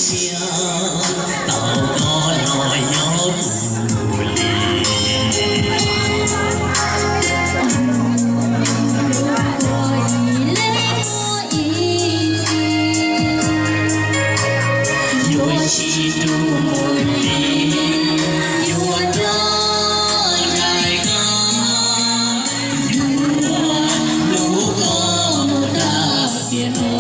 Tau koj los nyob kuv li. Yuav tsis tu mus li, yuav rov nraim koj, yuav hlub koj mus tag tiam no.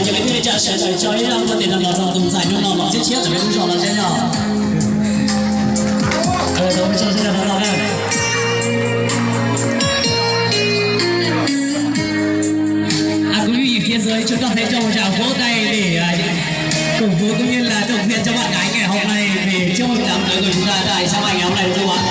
Yog li thiaj li cas sawv daws tso ib zaj npuaj tes los rau tus ntxhais hnub no los tshiab tshiab tawm peb lub zos no thiab yog. Kuv lub yim fiab ntxwv tsuas koj feem coj mus zam huab dai li, kuv huv kuv yeej lam tuaj qhia cov vaj daiv nqaij hauv dai li coj mus cam ntawd kom yus dai dai xyov vaj nqaij hauv dai tuaj.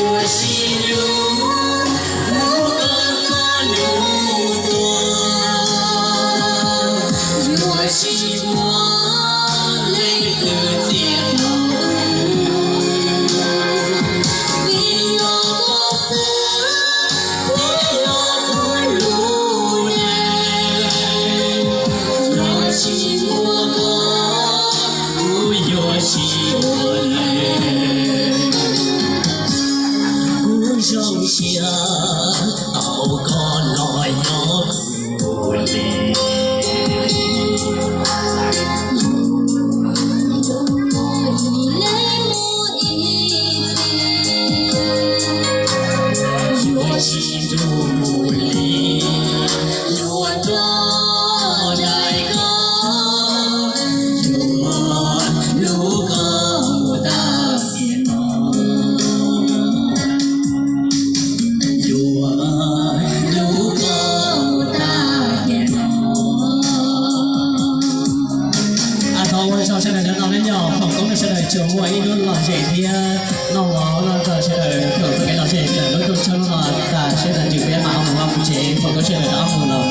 Yuav tsis hlub hlub koj txog hnub tuag, yuav tsis muab leej twg txiav hlub, vim yog koj xwb thiaj yog kuv lub neej. Yog tsis muaj koj, kuv yuav tsis ua neeg. Kuv zoo siab tau koj los nyob kuv li. Yuav tsis tu mus li, yuav rov nraim koj, yuav hlub koj mus tag tiam no. Yuav hlub koj mus tag tiam no. Thov ua tsaug sawv daws cov no peb nyog foom koob rau sawv daws tsuas muaj ib lub lom zem thiab noj mov noj kawg, sawv daws koom txoj kev lom zem ntawm lub rooj tshoob no tas sawv daws ntsws peb mam ho mus vaj mus tsev, foom koob sawv daws rov qab mus los.